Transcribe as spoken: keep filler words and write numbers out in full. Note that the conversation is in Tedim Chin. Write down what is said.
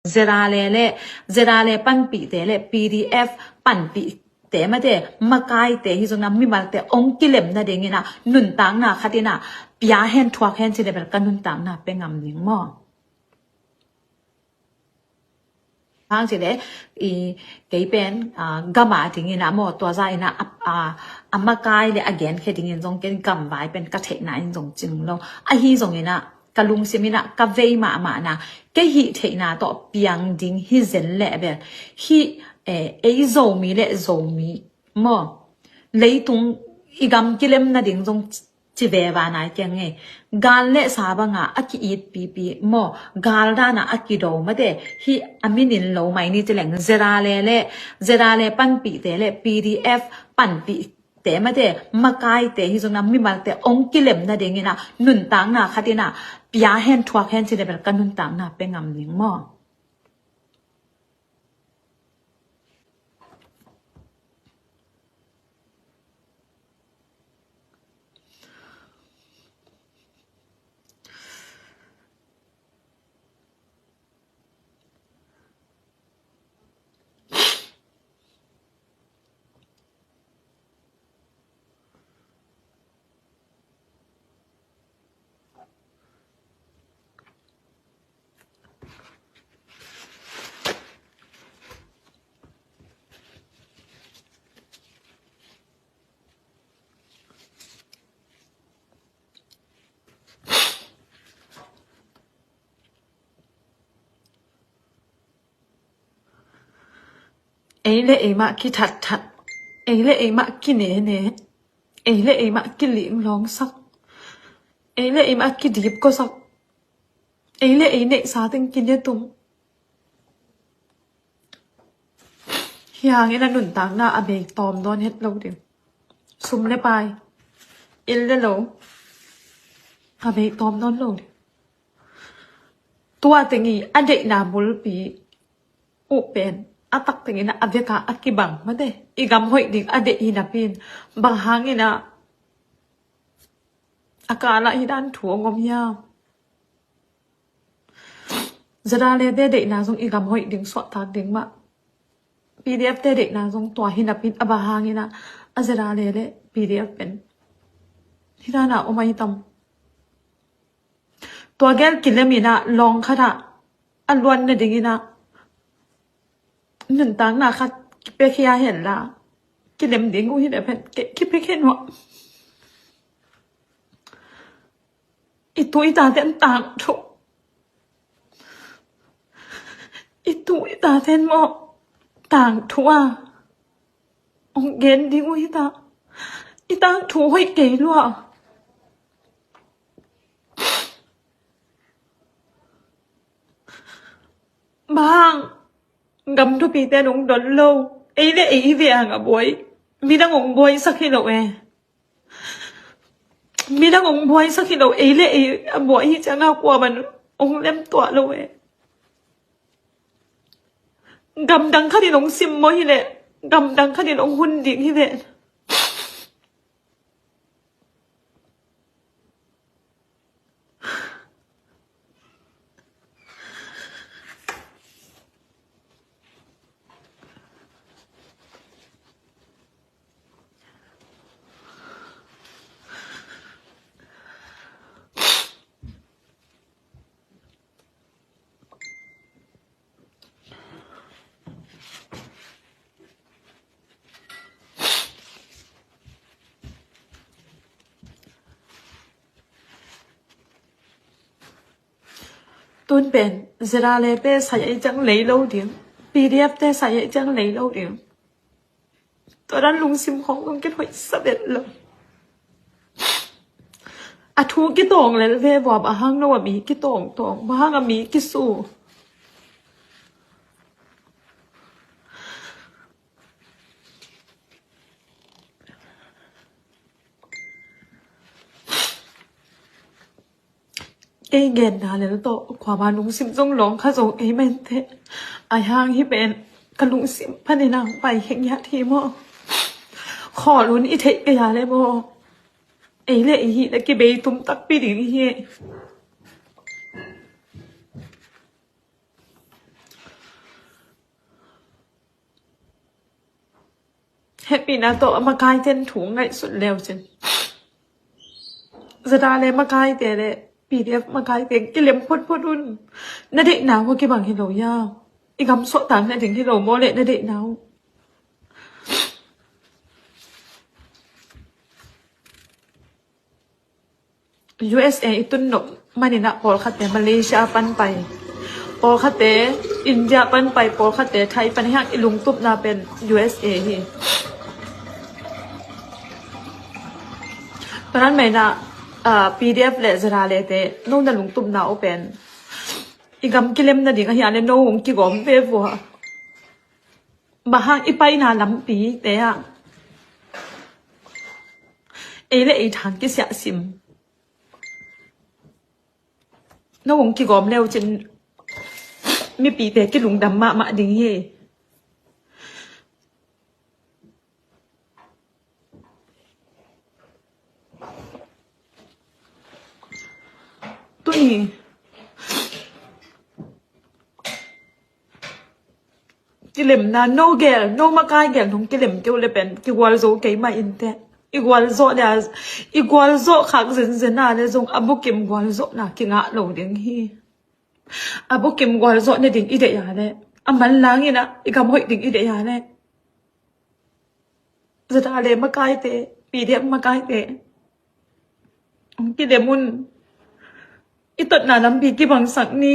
ZRA le, ZRA le panpihte le PDF panpihte mate, makaite hi zongin ah mimalte hong kilem nadingin ah nuntakna khat in ah pia hen, thuak hen ci le bel ka nuntakna pia ngam ding maw. Hang ci le, i, kei pen, a, gam a dingin ah maw, tua zah in ah, a, a, a makai le a genkhia dingin zong ken gamvai pen ka theihna in zong cing lo. Ahi zongin ah, ka lungsim in ah, ka vei mahmah na, kei hih theihna tawh piang ding hi zen leh bel, hih, eh, ei Zomi le Zomi maw, leitung i gam kilem nading zong ci veva nai keng e. Gal le sa banga a ki-it pipi maw, gal dana a kido mate, hih a minin lo mai ni ci leng ZRA le le, ZRA le panpihte le PDF panpihte mate, makaite hi zongin ah mimalte hong kilem nadingin ah nuntakna khat in ah pia hen, thuak hen ci le bel ka nuntakna pia ngam ding maw. Ei le ei mah kithatthat, ei le ei mah kinene, ei le ei mah kilinglawngsak, ei le ei mah kidipkawsak, ei le ei neihsa teng kinetum. Hi hangin a nuntakna a bei tawm dawn het lo ding. Sum le pai, inn le lo, a bei tawm dawn lo ding. Tua teng i a deihna bulpi uh pen a tak tengin a veka a kibang mate, i gam hoih ding a deih hi napi in, bang hangin ah a kalah hi dan thu a ngom hiam? ZRA le te deihna zong i gam hoih ding, suahtak ding mah. PDF te deihna zong tua hi napi in, a bang hangin ah a ZRA le le PDF pen hi dan a om ahi tam? Tua gel kilem in ah lawng khat ah a luan nadingin ah nuntakna khat kipiakhia hen la, kilem ding uh hi le pen kei kipiakhia nuam. I tu i tate an tangthu, i tu i tate an maw tangthu a hong gen ding uh hi ta. I tangthu hoih kei lua. Bang gam thupite nong don lo. Ei le ei hi ve hang a buai. Midang hong buaisak hi lo e. Midang hong buaisak hi lo. Ei le ei a buai hi cianga kuaman hong lem tuah lo e. Gamdang khatin hong simmawh hi leh, gamdang khatin hong hun ding hi leh. Tun pen ZRA le te sai ei ciang lei lo ding, PDF te sai ei ciang lei lo ding. Tua dan lungsim khong kong ken hoih sa bet lo. A thu kitawng lel ve vua, bang hang no a mi kitawng tawng, bang hang a mi kisu. Kei genna lel tawh kuama lungsim zong lawng kha zo kei mente. Ai hang hi pen ka lungsim panin ang pai khe ngiat hi maw? Khawl hun i theih kei a le maw? Ei le ei hi le kibei tum takpi ding hi. Hehpihna tawh a makaite in thu ngaihsut leu cin. Zada le makaite le PDF makaite kilem photphot un. Na deihna uh kibang hi lo ia. I gam suahtak nading hi lo maw le na deihna uh. USA i tun nop manin ah pawlkhatte Malaysia pan pai, pawlkhatte India pan pai, pawlkhatte Thai pan, hiang i lungtupna pen USA hi. Paran maina, ah, PDF le Zada le te no na lungtupna uh pen i gam kilem nading ahi a le no hong kigawm ve vua. Bang hang i paina lampite ah ei le ei thang kisiahsim. No hong kigawm leu cin mipite kilungdam mahmah ding hi. Tuni kilemna no gel, no makai gel nong kilem keu le pen kigualzo kei mah in te. I gualzawh le a, i gualzawh khak zenzen a le zong a bukim gualzawhna kingah lo ding hi. A bukim gualzawh nading i deih a le, a manlang in ah i gam hoih ding i deih a le, Zada le makaite, PDF makaite hong kilem un. I totna lampi kibangsak ni.